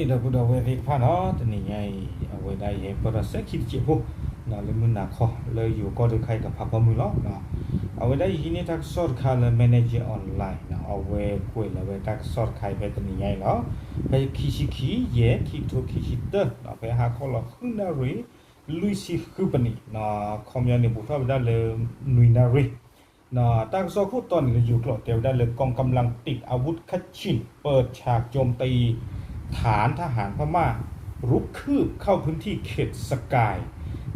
ဒီပုၢ်ဒီဝဲၢ်သ့ၣ်တဖၣ်နီၤ, တနံၤညါအံၤ အဝဲဒၣ်ယဟဲပၢၢ်ထီၣ်စဲခံတစဲးဖိ လၢမုၢ်နၤခီ လၢယိၤကီၢ်ဒုးခါအံၤ ကဖးဖီမုၢ်လီၤ. အဝဲဒၣ်ယဟံးန့ၢ်တၢ်ကစီၣ်တခါလၢ Manager Online နီၤ, အဝဲကွဲးလီၤဝဲတၢ်ကစီၣ်တခါအံၤ ဖဲတနံၤညါအံၤလီၤ. ဖဲခံဆံခံ ယဲၢ် ခံကထိခံဆံတၢ ဖဲဟါခီလီၤဃုနၣ်ရံၣ် လွံၢ်ဆံဃုပနံး, ခီပညီန့ၣ် ဘူးထီၣ်ဝဲဒၣ်လၢ နွံနၣ်ရံၣ် တၢ်ကစီၣ်ခိၣ်တီန့ၣ် လၢယိၤကျိာ်တဲဝဲဒၣ်လၢ กองกำลังติดอาวุธ ขชิงเปิดฉากโจมตีฐานทหารพม่า รุกคืบเข้าพื้นที่เขตสกาย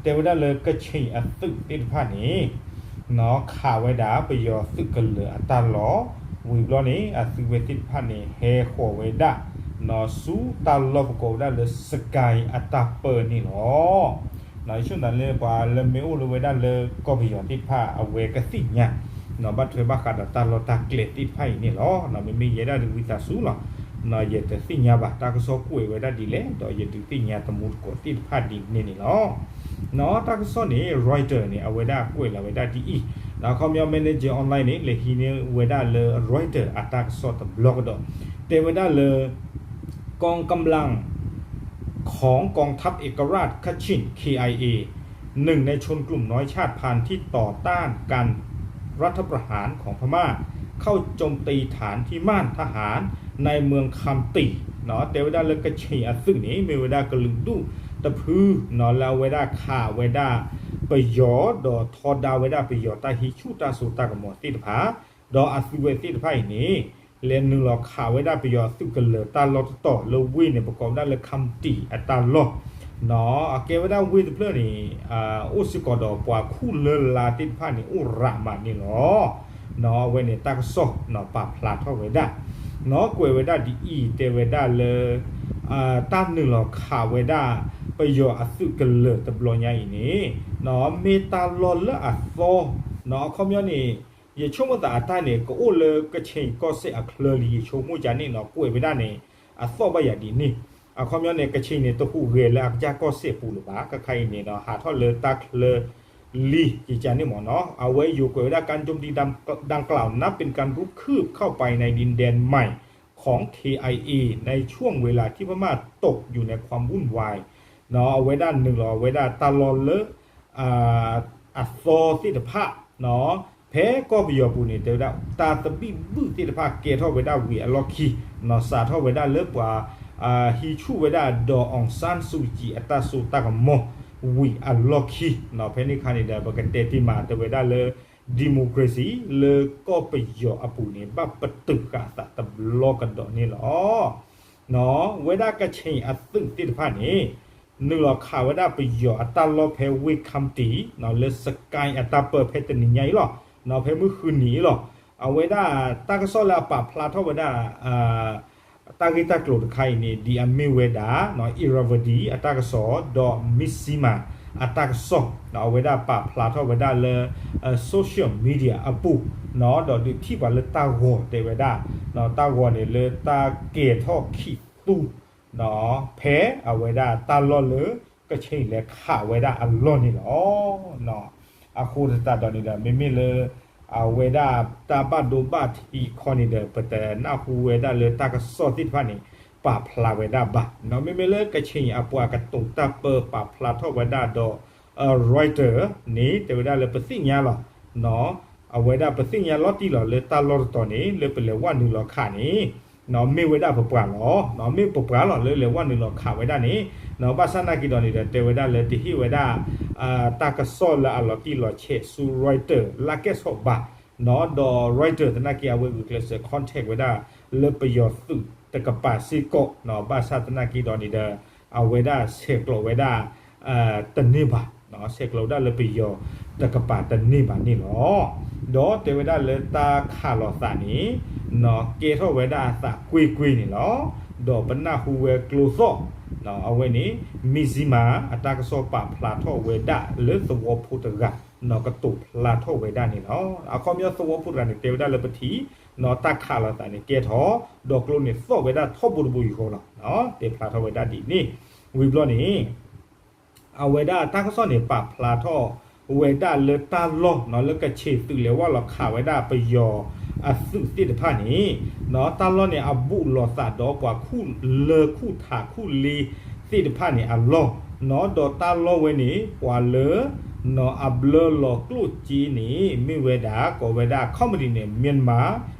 တဲဝဲဒၣ်လၢကခ့ၣ်အသုးသ့ၣ်တဖၣ်န့ၣ် ခးဝဲဒၣ်ပယီၤသုးကလၢၤအတၢ်လီၢ်, ဝံၤဘျီန့ၣ် အသုးဝဲသ့ၣ်တဖၣ်န့ၣ် ဟဲဃီၤဝဲဒၣ် ဆူတၢ်လီၢ်ပကိးဝဲဒၣ်လၢ စကဲအတၢ်ပၢန့ၣ်လီၤ. ယဆိမိၣ်သးလၢပှၤလၢမ့ၢ်အိၣ်လၢဝဲဒၣ်လၢကီၢ်ပယီၤသ့ၣ်တဖၣ် အဝဲကသ့ၣ်ညါ ဘၣ်ထွဲဘၣ်ဃးဒီးတၢ်လီၢ်တၢ်ကျဲသ့ၣ်တဖၣ်အံၤန့ၣ်လီၤ. မ့မ့ၢ်ယဲဒၣ်ဒ်ဝံသးစူၤလီၤ, ယတသ့ၣ်ညါဘၣ် တၢ်ကစီၣ်ကွဲးဝဲဒၣ်ဒ်လဲၣ် ဒီးယဒုးသ့ၣ်ညါတမူတကိးသ့ၣ်တဖၣ်ဒ်န့ၣ်န့ၣ်လီၤ. တၢ်ကစီၣ်န့ၣ် Reuters န့ၣ် အဝဲဒၣ်ကွဲးလီၤဝဲဒၣ်ဒ်အံၤ, အခီပညီ Manager Online န့ၣ် လဲၤဟံးန့ၢ်ဝဲဒၣ်လၢ Reuters အတၢ်ကစီၣ်တဘျီကဒီး တဲဝဲဒၣ်လၢ กองกำลังของกองทัพเอกราชคชิน เคไอเอ หนึ่งในชนกลุ่มน้อยชาติพันธุ์ที่ต่อต้านการรัฐประหารของพม่า เข้าโจมตีฐานที่มั่นทหารในเมืองคำติ่ง တဲဝဲဒၣ်လၢကခ့ၣ်အသုးန့ၣ် မ့ၢ်ဝဲဒၣ်ကလုာ်ဒူၣ်တဖု လၢအဝဲဒၣ်ခးဝဲဒၣ်ပယီၤ ဒီးထီဒါဝဲဒၣ်ပယီၤတၢ်ဟံးဆူၣ်တၢ်စိတၢ်ကမီၤသ့ၣ်တဖၣ် ဒီးအသုးဝဲသ့ၣ်တဖၣ်အံၤန့ၣ် လဲၤနုာ်လီၤခးဝဲဒၣ်ပယီၤအသုးကလၢၤတၢ်လီၢ်တတီၤလၢဝ့ၢ်န့ၣ် ပကိးဝဲဒၣ်လၢ ခမ်တံၣ် အတၢ်လီၢ်, အကဲဝဲဒၣ်ဝ့ၢ်တဖျၢၣ်န့ၣ် အိၣ်စ့ၢ်ကီးဒီးပှၤခူၣ်လၢ်လါသ့ၣ်တဖၣ်န့ၣ် အိၣ်ရးမးန့ၣ်လီၤ. အဝဲန့ၣ်တၢ်ကစီၣ်ပာ်ဖျါထီၣ်ဝဲဒၣ်, ကွဲးဝဲဒၣ်ဒ်အံၤ တဲဝဲဒၣ်လၢ တၢ်နုာ်လီၤခးဝဲဒၣ်ပယီၤအသုးကလၢၤတဘျီညါအံၤန့ၣ် မ့ၢ်တၢ်လီၢ်လၢအသီ, အခီပညီန့ၣ် ယဆိကမိၣ်သးအတၢ်န့ၣ် ကအိၣ်လၢကခ့ၣ်ကီၢ်စဲၣ်အချၢလံ ယဆိကမိၣ်ကန့ၣ်နီၤ ကွဲးဝဲဒၣ်န့ၣ် အသီၣ်ဘၣ်ယၤဒ်န့ၣ်, အခီပညီန့ၣ် ကခ့ၣ်န့ၣ် တဟူးဂဲၤလၢအကစၢ်ကီၢ်စဲၣ်ပူၤလၢၤဘၣ် ခဲခါအံၤန့ၣ်ဒီး ဟးထီၣ်လၢတၢ်ချၢလံ ယကန့ၣ်မ့ၢ်နီၤ အဝဲယိၤကွဲးဝဲဒၣ် การโจมตีดังกล่าวนับเป็นการรุกคืบเข้าไปในดินแดนใหม่ของ เคไอเอ ในช่วงเวลาที่พม่าตกอยู่ในความวุ่นวาย အဝဲဒၣ်နုာ်လီၤဝဲဒၣ်တၢ်လီၢ်လၢ အသီသ့ၣ်တဖၣ် ဖဲကီၢ်ပယီၤပူၤန့ၣ် တဲဝဲဒၣ် တၢ်သဘံၣ်ဘုၣ်သ့ၣ်တဖၣ်ကဲထီၣ်ဝဲဒၣ်ဝံၤအလီၢ်ခံ, စးထီၣ်ဝဲဒၣ်လၢပှၤ ဟံးဆူၣ်ဝဲဒၣ် ဒေါ်အောင်ဆန်းစုကြည် အတၢ်စိတၢ်ကမီၤ ဝံၤအလီၢ်ခံ, ဖဲန့ၣ်အခါန့ၣ်ဒီး ပကတဲတ့ၢ်မး တဲဝဲဒၣ်လၢ democracy လၢကီၢ်ပယီၤအပူၤန့ၣ် ဘၣ်ပတုာ်ဃာ်အသးတဘျီကဒီးန့ၣ်လီၤ. ဝဲဒၣ်ကခ့ၣ်အသုးသ့ၣ်တဖၣ်န့ၣ် နုာ်လီၤခးဝဲဒၣ်ပယီၤအတၢ်လီၢ်ဖဲဝ့ၢ် ခမ်တံၣ် လၢ စကဲအတၢ်ပၢ ဖဲတနံၤညါအံၤလီၤ. ဖဲမုၢ်ဃုနံၤအံၤလီၤ. အဝဲဒၣ်တၢ်ကစီၣ်လၢအပာ်ဖျါထီၣ်ဝဲဒၣ် တၢ်ဂ့ၢ်တၢ်ကျိၤတခါအံၤန့ၣ် ဒ်အမ့ၢ်ဝဲဒၣ် Irrawaddy အတၢ်ကစီၣ် ဒီး Mizzima အတၢ်ကစီၣ် အဝဲဒၣ်ပာ်ဖျါထီၣ်ဝဲဒၣ်လၢ social media အပူၤ ဒီးဒုးထံၣ်ပှၤလၢတၢ်ဂီၤတဲဝဲဒၣ် တၢ်ဂီၤန့ၣ်လၢတၢ်ကဲၤထီၣ်ခံးသူ ဖဲအဝဲဒၣ်တၢ်လီၢ်လၢ ကခ့ၣ်လဲၤခးဝဲဒၣ်အလီၢ်န့ၣ်လီၤ. အဃိသတးဒီးန့ၣ်ဒီး မ့မ့ၢ်လၢ အဝဲဒၣ်တၢ်ဘၣ်ဒိဘၣ်ထံးခီန့ၣ်ဒီး ပတနၢ်ဟူဝဲဒၣ်လၢတၢ်ကစီၣ်သ့ၣ်တဖၣ်န့ၣ် ပာ်ဖျါဝဲဒၣ်ဘၣ်. မ့မ့ၢ်လၢကခ့ၣ်အပှၤကတိၤတၢ်ပၢပာ်ဖျါထီၣ်ဝဲဒၣ်ဒီး Reuters န့ၣ် တဲဝဲဒၣ်လၢပသ့ၣ်ညါလီၤ. အဝဲဒၣ်ပသ့ၣ်ညါလီၤတံၢ်လီၤလၢတၢ်လီၢ်တတီၤန့ၣ် လၢပလဲၤဝဲနုာ်လီၤခးန့ၣ် မ့ၢ်ဝဲဒၣ်ပပှၤလီၤ. မ့ၢ်ပပှၤလီၤလၢလဲၤဝဲနုာ်လီၤခးဝဲဒၣ်န့ၣ် ဘၣ်ဆၣ်သနာ်က့ဒီးန့ၣ်ဒီး တဲဝဲဒၣ်လၢတဟ့ၣ်ဝဲဒၣ် တၢ်ကစီၣ်လၢအလီၤတံၢ်လီၤဆဲးဆူ Reuters လၢကဲၣ်ဆိးဘၣ် ဒီး Reuters သနာ်က့ အဝဲဂုာ်ကျဲးစၢး contact ဝဲဒၣ်လၢပယီၤသုးတကပၤစ့ၢ်ကီး ဘၣ်ဆၣ်သနာ်က့ဒီးန့ၣ်ဒီး အဝဲဒၣ်ဆဲးကျိးဝဲဒၣ် တန့ၢ်ဘၣ်, ဆဲးကျိးဝဲဒၣ်လၢပယီၤတကပၤတန့ၢ်ဘၣ်န့ၣ်လီၤ. ဒီးတဲဝဲဒၣ်လၢတၢ်ခးလိာ်သးန့ၣ် ကဲထီၣ်ဝဲဒၣ်အသးကွ့ၢ်ကွ့ၢ်န့ၣ်လီၤ. ဒီးပနၢ်ဟူဝဲကျိသီၣ် အဝဲန့ၣ် Mizzima အတၢ်ကစီၣ်ပာ်ဖျါထီၣ်ဝဲဒၣ်လၢသဝီဖိတဂၤ ကတိၤဖျါထီၣ်ဝဲဒၣ်န့ၣ်လီၤ. အခီပညီသဝီဖိတဂၤန့ၣ် တဲဝဲဒၣ်လၢပထံၣ် တၢ်ခးလိာ်သးန့ၣ်ကဲထီၣ် ဒီးကျိန့ၣ်သီၣ်ဝဲဒၣ်ထီဘိတဘိယူၢ်ဃီလီၤ. တဲဖျါထီၣ်ဝဲဒၣ်ဒ်န့ၣ် ဝံၤဘျီန့ၣ် အဝဲဒၣ်တၢ်ကစီၣ်န့ၣ် ပာ်ဖျါထီၣ်ဝဲဒၣ်လၢတၢ်လီၢ် လၢကခ့ၣ်သုးလဲၤဝဲလီၤခးဝဲဒၣ်ပယီၤ အသုးသ့ၣ်တဖၣ်န့ၣ် တၢ်လီၢ်န့ၣ် အဘူးလိာ်သးဒီးပှၤခူၣ်လၢၢ်ခူၣ်ထးခူၣ်လ့သ့ၣ်တဖၣ်န့ၣ်အလီၢ်, ဒီးတၢ်လီၢ်ဝဲန့ၣ် ပှၤလၢ အဘျၢလီၤကျိၣ်စ့န့ၣ် မ့ၢ်ဝဲဒၣ် ကိးဝဲဒၣ် company န့ၣ် Myanmar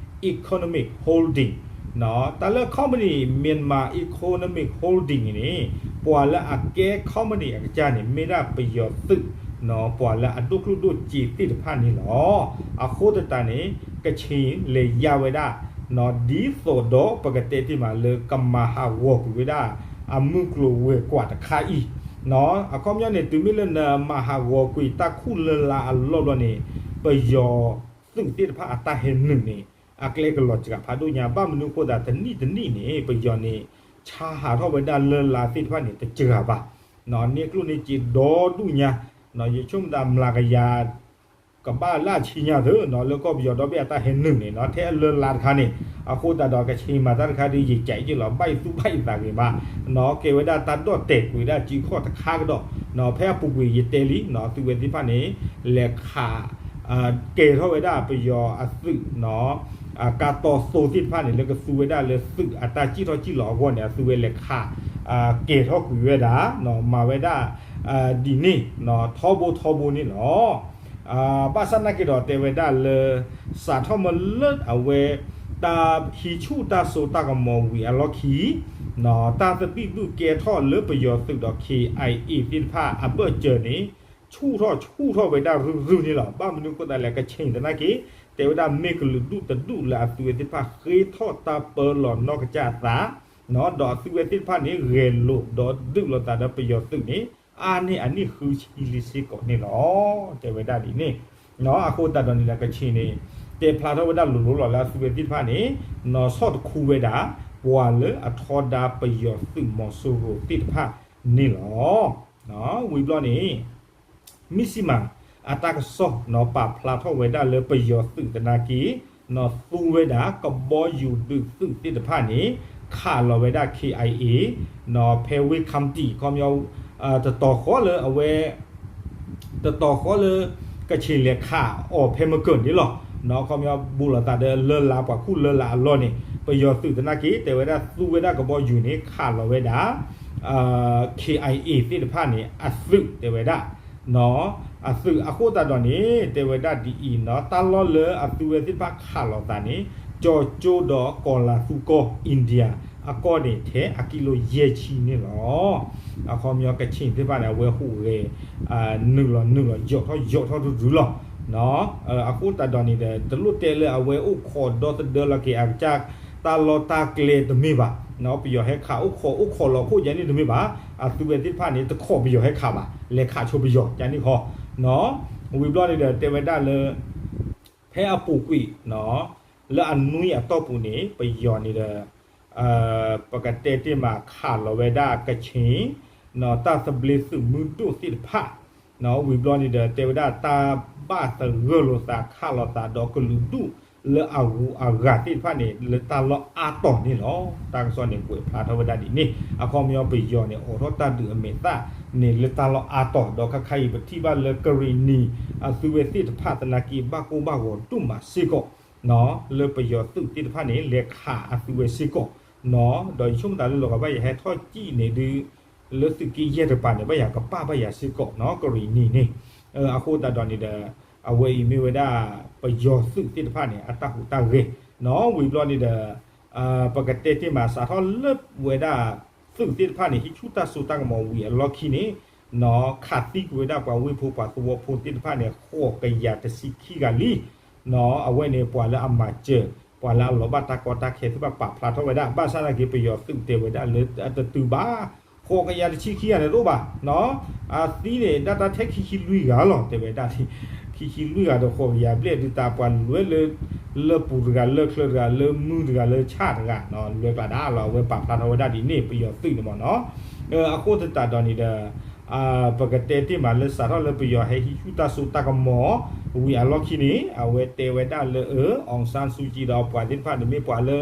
Economic Holding တၢ်လၢ company Myanmar Economic Holding န့ၣ် ပှၤလၢအကဲ company အကစၢ်န့ၣ် မ့ၢ်ဒၣ်ပယီၤသုး ပှၤလၢအဒိၣ်ကျိၣ်ဒိၣ်စ့သ့ၣ်တဖၣ်န့ၣ်လီၤ. အဃိသတးန့ၣ် ကချ့ၣ်လဲၤယါဝဲဒၣ် ဒ်သိးဒီးပကတဲတ့ၢ်မးလၢကမၤဟးဂီၤကွံာ်ဝဲဒၣ် အမုၢ်ကျိၤဝဲၤကွာ်တခါအံၤ, အခီပညီန့ၣ် တုၤမ့ၢ်လၢနမၤဟးဂီၤကွံာ်တၢ်ခူၣ်လၢလာ်အလီၢ်ဘျီန့ၣ် ပယီၤသုးသ့ၣ်တဖၣ်အတၢ်ဟဲနုာ်န့ၣ် အကျဲကလီၤစှၤဖးဒိၣ်ညါ, ဘၣ်မနုၤအဃိသတး တနံၣ်တနံၣ်န့ၣ် ပယီၤန့ၣ် ဆါဟးထီၣ်ဝဲဒၣ်လၢလာ်သ့ၣ်တဖၣ်န့ၣ် တစှၤဘၣ်, န့ၢ်ကျိၣ်န့ၢ်စ့ဒီဒူၣ်ညါ, ယဆိကမိၣ်သးမျးကယၤ ကဘၣ်လၢအဆံညါသ့ၣ်နီၤ လၢကီၢ်ပယီၤဒီဘ့ၣ်အတၢ်ဟဲနုာ်န့ၣ်နီၤ ထဲအလၢလာ်တခါန့ၣ် အဃိသတးဒီး ကဆ့မၤတၢ်တခါဒီး ယကးအံၤက့လီၤ ဘၣ်ယသူၣ်ဘၣ်ယသးဂ့ၤမးနီၤ ကဲဝဲဒၣ်တၢ်ဒီၣ်တဲာ်ကွံာ်ဝဲဒၣ်စုခီၣ်တခါကဒီးနီၤ ဖဲအပူၤကွံာ်ယတဲလံနီၤ သုးဝဲသ့ၣ်တဖၣ်န့ၣ် လဲၤခး ကဲထီၣ်ဝဲဒၣ်ပယီၤအသုးနီၤ ကါတီသိသ့ၣ်တဖၣ်န့ၣ် လၢကသူဝဲဒၣ်လၢသုးအတၢ်စံၣ်ထီၣ်စံၣ်လီၤအဂီၢ်န့ၣ် အသုးဝဲလဲၤခး ကဲထီၣ်ကွံာ်ဝဲဒၣ် မၤဝဲဒၣ် ဒ်န့ၣ် ထီဘိထီဘိန့ၣ်လီၤ. ဘၣ်ဆၣ်နာ်က့ဒီးတဲဝဲဒၣ်လၢ စးထီၣ်မ့ၢ်လၢအဝဲ တၢ်ဟံးဆူၣ်တၢ်စိတၢ်ကမီၤဝံၤအလီၢ်ခံ တၢ်သဘံၣ်ဘုၣ်ကဲထီၣ်လၢပယီၤသုးဒီး ခ့ၣ်အဲၣ်အ့ၣ် သ့ၣ်တဖၣ်အဘၢၣ်စၢၤန့ၣ် ဆူၣ်ထီၣ်ဆူၣ်ထီၣ်ဝဲဒၣ်ရုၢ်ရုၢ်န့ၣ်လီၤ. ဘၣ်မနုၤအဃိသတးလဲၣ် ကဆ့ၣ်သနာ်က့ တဲဝဲဒၣ်မ့ၢ်ကလုာ်ဒူၣ်တဒူၣ်လၢအသုးဝဲသ့ၣ်တဖၣ်ဃ့ထီၣ်တၢ်ပၢလီၤနီၢ်ကစၢ်အသး ဒီးအသုးဝဲသ့ၣ်တဖၣ်န့ၣ် ဂဲၤလိာ်ဒီးဒုးလိာ်သးဒီးပယီၤသုးန့ၣ် အါန့ၢ်အနံၣ်ဃုဆံလံစ့ၢ်ကီးန့ၣ်လီၤ. တဲဝဲဒၣ်ဒ်န့ၣ် အဃိသတးဒီးန့ၣ်ဒီး ကဆ့ၣ်န့ၣ် တဲဖျါထီၣ်ဝဲဒၣ်လိၤလိၤလီၤလၢအသုးဝဲသ့ၣ်တဖၣ်န့ၣ် နီၤဆီၣ်တခူဝဲဒၣ် ပှၤလၢအထီဒါပယီၤသုးမီၤစိရိၤသ့ၣ်တဖၣ်န့ၣ်လီၤ. ဝံၤဘျီန့ၣ် မံၣ်စံမၤ အတၢ်ကစီၣ်နီၤ ပာ်ဖျါထီၣ်ဝဲဒၣ်လၢပယီၤသုးသနာ်က့ နီၤသူဝဲဒၣ်ကဘီယူၤဒုးသုးသ့ၣ်တဖၣ်န့ၣ် ခးလီၤဝဲဒၣ် ခ့ၣ်အဲၣ်အ့ၣ် နီၤဖဲဝ့ၢ်ခါတံၣ် ခီပညီ တတီၤဃီလၢအဝဲ တတီၤဃီလၢ ကဆ့ၣ်လဲၤခးအီၤဖဲမကၢၢ်န့ၣ်လီၤ. နီၤခီပညီ ဘူးလိာ်သးဒီးလၢလာ်ပှၤခူၣ်လၢလာ်အလီၢ်န့ၣ် ပယီၤသုးသနာ်က့ တဲဝဲဒၣ်သူဝဲဒၣ်ကဘီယူၤန့ၣ် ခးလီၤဝဲဒၣ် ခ့ၣ်အဲၣ်အ့ၣ် သ့ၣ်တဖၣ်န့ၣ် အသုးတဲဝဲဒၣ် နီၤ အသုးအဃိသတးဒီးန့ၣ် တဲဝဲဒၣ်ဒ်အံၤနီၤ တၢ်လီၢ်လၢအသုးဝဲသ့ၣ်တဖၣ်ခးလီၤသးန့ၣ် ကၠီကၠိဒီးကီၤလၤသူကီၢ် India အကီၢ်န့ၣ် ထဲအကံလိယဲၢ်ဆံန့ၣ်လီၤ. အခီပညီကဆ့ၣ်သ့ၣ်တဖၣ်န့ၣ် အဝဲဟူးဂဲၤ နုာ်လီၤနုာ်လီၤ ယိးထီၣ်ယိးထီၣ်တရုၤလီၤ. အဃိသတးဒီးန့ၣ်ဒီး တလိၣ်တဲလၢအဝဲအိၣ်ခိးဒီသဒၢလီၤက့ၤအကစၢ် တၢ်လီၢ်တၢ်ကျဲတမ့ၢ်ဘၣ်. ပယီၤဟဲခးအိၣ်ခိးအိၣ်ခိးလီၤခိၣ်ယါန့ၣ်တမ့ၢ်ဘၣ်. အသုးဝဲသ့ၣ်တဖၣ်န့ၣ် တခိးပယီၤဟဲခးဘၣ် လဲၤခးဆိပယီၤယါန့ၣ်ဃီ. ဝံၤဘျီန့ၣ်ဒီး တဲဝဲဒၣ်လၢ ဖဲအပူၤကွံာ် လၢအနွံအတီၢ်ပူၤန့ၣ် ပယီၤန့ၣ်ဒီး ပကတဲတ့ၢ်မးခးလီၤဝဲဒၣ်ကဆ့ၣ် တၢ်သဘျ့သုးမုၢ်ဒိၣ်သ့ၣ်တဖၣ် ဝံၤဘျီန့ၣ်ဒီး တဲဝဲဒၣ်တၢ်ဘၣ်သဂၢၢ်လိာ်သးခးလိာ်သးဒီးကလုာ်ဒူၣ်လၢအဂုၤအဂၤသ့ၣ်တဖၣ်န့ၣ် လၢတၢ်လီၢ်အါတီၤန့ၣ်လီၤ. တၢ်ကစီၣ်န့ၣ် ကွဲးဖျါထီၣ်ဝဲဒၣ်ဒ်န့ၣ် အခီပညီပယီၤန့ၣ် အိးထီၣ်တၢ်ဒုးအမဲာ်သၣ်န့ၣ် လၢတၢ်လီၢ်အါတီၤ ဒီးခါခါအံၤပထံၣ်ဘၣ်လၢကရ့ၣ်နံၤ အသုးဝဲသ့ၣ်တဖၣ်သနာ်က့ ဘၣ်ကိၢ်ဘၣ်ဂီၤဒိၣ်မးစ့ၢ်ကီး လၢပယီၤသုးသ့ၣ်တဖၣ်န့ၣ် လဲၤခးအသုးဝဲစ့ၢ်ကီး ဒီးယဆိကမိၣ်သးလၢလီၤဂာ်ဘၣ်ယၤဟဲထီၣ်ကံၣ်န့ၣ်ဒုး လၢသုးက့ယဲၢ်တကပၤန့ၣ် ဘၣ်ယၤကပၣ်ဘၣ်ယၤစ့ၢ်ကီးနီၤ ကရ့ၣ်နံၤန့ၣ် အဃိသတးဒီးန့ၣ်ဒီး အဝဲအံၤမ့ၢ်ဝဲဒၣ် ပယီၤသုးသ့ၣ်တဖၣ်န့ၣ် အတၢ်ဟူးတၢ်ဂဲၤနီၤ ဝံၤဘျီန့ၣ်ဒီး ပကတဲတ့ၢ်မးစးထီၣ်လၢဝဲဒၣ် သုးသ့ၣ်တဖၣ်န့ၣ် ဟံးဆူၣ်တၢ်စိတၢ်ကမီၤဝံၤအလီၢ်ခံန့ၣ်နီၤ ခးသံကွံာ်ဝဲဒၣ်ပှၤဝ့ၢ်ဖိပှၤသဝီဖိသ့ၣ်တဖၣ်န့ၣ် ဃိးကယၤတဆံခံဂၤလံ နီၤ အဝဲန့ၣ်ပှၤလၢအမၤစၢၤ ပှၤလၢအလီၤဘၣ်တၢ်ကီတၢ်ခဲသ့ၣ်တဖၣ်ပာ်ဖျါထီၣ်ဝဲဒၣ် ဘၣ်ဆၣ်သနာ်က့ပယီၤသုးတဲဝဲဒၣ်လၢအတတုၤဘၣ် ဃိးကယၤတဆံခံဂၤန့ၣ်တအိၣ်ဘၣ်နီၤ အသံန့ၣ် ဒၣ်တၢ်ထဲခံဆံလွံၢ်ဂၤလီၤ တဲဝဲဒၣ် ခံဆံလွံၢ်ဂၤဒီးဃိးကယၤဘျဲၣ်ဒုးတၢ်ပှၤလွဲလၢ လၢပူၤတဂၤလၢချၢတဂၤလၢမုၢ်တဂၤလၢဆၣ်တဂၤ လွဲကျါဒၣ်လီၤ အဝဲပာ်ဖျါထီၣ်ဝဲဒၣ်ဒ်န့ၣ် ပယီၤသုးန့ၣ်မ့ၢ်နီၤ အဃိသတးဒီးန့ၣ်ဒီး ပကတဲတ့ၢ်မးလၢစးထီၣ်လၢပယီၤဟဲဟံးဆူၣ်တၢ်စိတၢ်ကမီၤ ဝံၤအလီၢ်ခံန့ၣ် အဝဲတဲဝဲဒၣ်လၢအ အောင်ဆန်းစုကြည် ဒီးပှၤသ့ၣ်တဖၣ်န့ၣ်မ့ၢ်ပှၤလၢ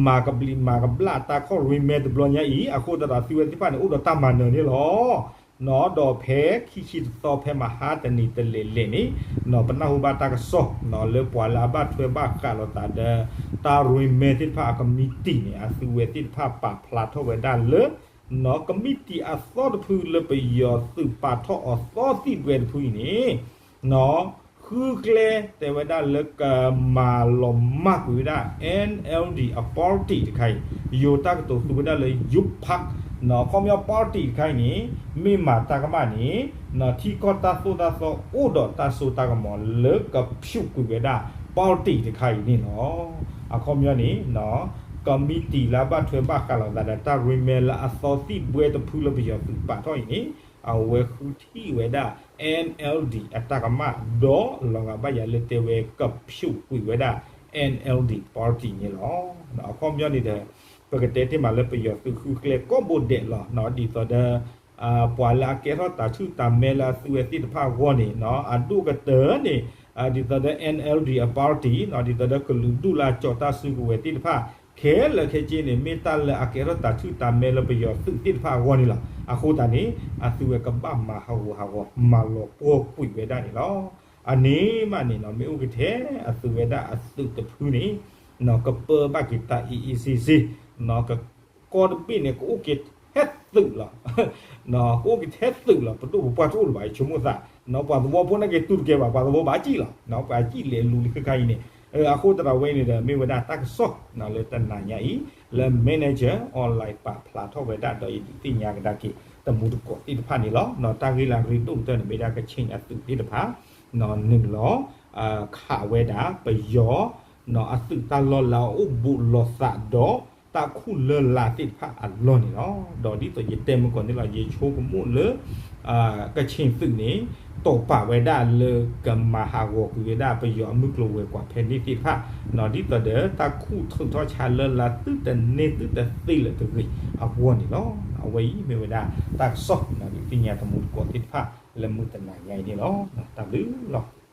မၤကဘျံးမၤကဘျၣ်တၢ်ခီၣ်ရ့မဲတဘျီညါအံၤ အဃိသတးဒီးသုးဝဲသ့ၣ်တဖၣ်န့ၣ် အိၣ်ဒီးတၢ်မၤနၢၤန့ၣ်လီၤ. ဒီးဖဲခံဆံတသီဖဲမဟါတနံၤတလဲၤလဲၤန့ၣ် ပနၢ်ဟူဘၣ်တၢ်ကစီၣ် လၢပှၤလၢအဘၣ်ထွဲဘၣ်ဃးလိာ်သးဒီး တၢ်ရ့မဲသ့ၣ်တဖၣ်အကမံးတံာ်န့ၣ် အသုဝဲသ့ၣ်တဖၣ်ပာ်ဖျါထီၣ်ဝဲဒၣ်လၢ ကမံးတံာ်အသီတဖုလၢပယီၤသုးပာ်ထီၣ်အသီသံၣ်ဘှဲတဖုအံၤန့ၣ် ဃုကျဲတဲဝဲဒၣ်လၢကမၤလီၤမၢ်ကွံာ်ဝဲဒၣ် NLD အ party တခါအံၤ ယိၤတၢ်ကတိၤသူဝဲဒၣ်လၢ ယုၢ်ဖး အခီပညီ party တခါအံၤန့ၣ် မ့ၢ်မၤတၢ်ကမၣ်န့ၣ် ထံကီၢ်တၢ်သိၣ်တၢ်သီအိၣ်ဒီးတၢ်စိတၢ်ကမီၤလၢကဖျိးကွံာ်ဝဲဒၣ် party တခါအံၤန့ၣ်လီၤ. အခီပညီန့ၣ် ကမံးတံာ်လၢအဘၣ်ထွဲဘၣ်ဃးလိာ်သးဒီးတၢ်ရ့မဲလၢအသီသံၣ်ဘှဲတဖုလၢပယီၤသုးပာ်ထီၣ်အံၤန့ၣ် အဝဲဃုထံၣ်ဝဲဒၣ် NLD အတၢ်ကမၣ် ဒီးလီၤဂာ်ဘၣ်ယၤလၢတဲဝဲကဖျိးကွံာ်ဝဲဒၣ် NLD party န့ၣ်လီၤ. အခီပညီန့ၣ်ဒီး ပကတဲတ့ၢ်မးလၢပယီၤသုးဃုကျဲကိးဘိဒဲးလီၤ. ဒ်သိးဒီး ပှၤလၢအကဲထီၣ်တၢ်ဆူၣ်တၢ်မဲလၢအသုဝဲသ့ၣ်တဖၣ်အဂီၢ်န့ၣ် အဒိၣ်ကတၢၢ်န့ၣ် ဒ်သိးဒီး NLD အ party ဒ်သိးဒီးကလုာ်ဒူၣ်လၢအကၠီၣ်တၢ်စုကဝဲၤသ့ၣ်တဖၣ် ခဲလၢာ်ခဲဆ့န့ၣ် မ့ၢ်တၢ်လၢအကဲထီၣ်တၢ်ဆူၣ်တၢ်မဲလၢပယီၤသုးသ့ၣ်တဖၣ်အဂီၢ်န့ၣ်လီၤ. အဃိသတးန့ၣ် အသုဝဲကဘၣ်မၤဟးဂီၤဟးဂီၤ မၤလီၤပှီၢ်ကွံာ်ဝဲဒၣ်န့ၣ်လီၤ. အန့ၣ်မးန့ၣ် မ့ၢ်အိၣ်ကထဲအသုဝဲဒၣ်အသုးတဖုန့ၣ် ကပၢဘၣ်က့ၤတၢ်အ့ၣ်အ့ၣ်စ့စ့ ကီၢ်တဘ့ၣ်န့ၣ် ကအိၣ်က့ၤထဲသုးလီၤ. ကအိၣ်က့ၤထဲသုးလီၤ ပဒိၣ်ပပှၢ်တအိၣ်လၢၤဘၣ် ယဆိကမိၣ်သး ပှၤသဝီဖိန့ၣ်က့ၤတူၢ်တကဲဘၣ် ပှၤသဝီဘၣ်စံၣ်လီၤ ပှၤစံၣ်လဲၤလူၤလံခဲခါအံၤန့ၣ် အဃိသတးဒီးဝဲန့ၣ်ဒီး မ့ၢ်ဝဲဒၣ်တၢ်ကစီၣ်လၢတနၤညါအံၤ လၢ Manager Online ပာ်ဖျါထီၣ်ဝဲဒၣ်ဒီးယဒုးသ့ၣ်ညါကဒါက့ၤ တမူတကိးသ့ၣ်တဖၣ်န့ၣ်လီၤ. တၢ်ဂ့ၢ်လၢအရ့ဒိၣ်ကတၢၢ်န့ၣ် မ့ၢ်ဒၣ်ကခ့ၣ်အသုးသ့ၣ်တဖၣ် နုာ်လီၤ ခးဝဲဒၣ်ပယီၤ အသုးတၢ်လီၢ်လၢအအိၣ်ဘူးလိာ်သးဒီး တၢ်ခူၣ်လၢ်လၢ်သ့ၣ်တဖၣ်အလီၢ်န့ၣ်လီၤ. ဒီးဒ်သိးယတဲမုၢ်ကီၢ်န့ၣ်လီၤ ယဆိကမိၣ်လၢ ကခ့ၣ်သုးန့ၣ် တိာ်ပာ်ဝဲဒၣ်လၢကမၤဟးဂီၤကွံာ်ဝဲဒၣ်ပယီၤအမုၢ်ကျိၤဝဲၤကွာ်ဖဲန့ၣ်သ့ၣ်တဖၣ် ဒ်သိးဒီးတၢ်ခူၣ်ထုးထီၣ်ဆါလၢ်လၢ်သုတန့ၢ်သုတသ့လၢၤတဂ့ၤအဂီၢ်န့ၣ်လီၤ. အဝဲအံၤမ့ၢ်ဝဲဒၣ်တၢ်ကစီၣ် ဒုးသ့ၣ်ညါတမူတကိးသ့ၣ်တဖၣ်လၢမုၢ်တနၤညါအံၤန့ၣ်လီၤ. တၢ်ဘျုးလီၤ.